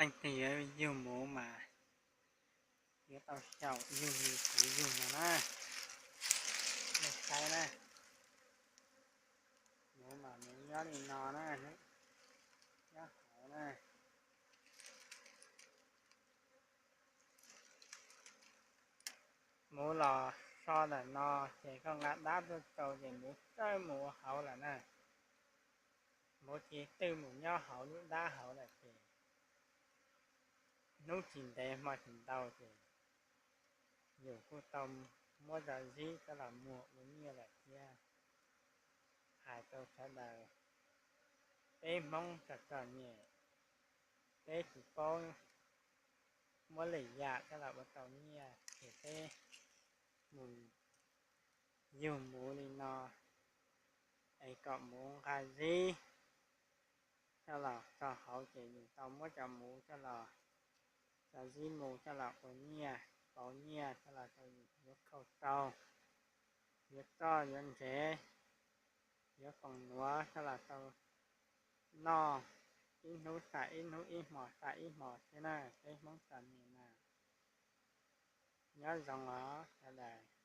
Leej twg yuav yug muv mas yuav tau xyaum yug li kuv yug no na. Nej saib na, muv mas muv nyob li no na, nyob hauv na. Muv los so ntawm no ces koj nqa dab tuaj rau ces muv txawj mus ua hauv lawm na. Muv ces twb mus nyob hauv lub dab hauv lawm ces hnub tsis ntev hmo tsis ntau ces yus kuj tau muab tso zib coj los muag ua nyiaj lawm thiab. Hais rau sawv daws, peb Hmoob txom txom nyem, peb tsis paub muab lwm yam coj los ua tau nyiaj ces peb mus yug muv li no es kom muv nqa zib coj los txog hauv ces yus tau muab cov muv coj los, cov zib mus coj los ua nyiaj, pauv nyiaj coj los rau yus yuav kauj rau, yuav txoj yuav ntsev, yuav foom nuav coj los tau noj, ib hnub xam ib hnub, ib hmos xam ib hmos thiab na peb Hmoob txom nyem na. Nyob zoo os sawv daws.